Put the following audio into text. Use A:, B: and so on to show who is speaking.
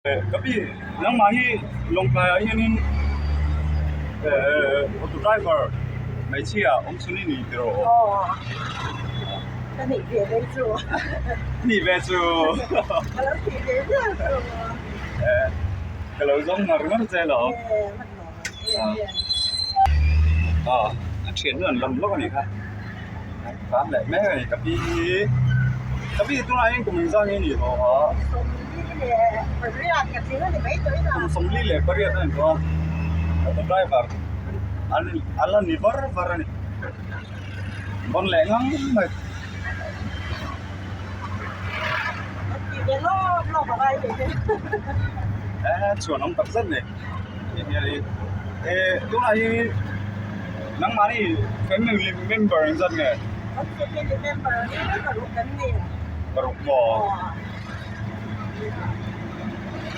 A: Ka pi, nangmah hi Lawngtlaiah hianin auto driver hmeichhia awm chhun i ni tiraw?
B: Aw, ka nih ve ve chu.
A: Nih ve chu.
B: Ka lo tih ve viau chu.
A: Ka lo zawng ngar ngar che lo. Aw, a thian chu an lam lawk a nih kha. Tlan leh mek a ni ka pi hi ka pi tunah hian kum engzah nge ni tawh a kum 48 a ni tawh a auto driver an an la ni var var a ni bawn leh ngang mai. Chhuan awm tak zet a ni. Eh tunah hi nangmahni family member ang zat nge?
B: Kan family member hi paruk kan ni.
A: Paruk maw?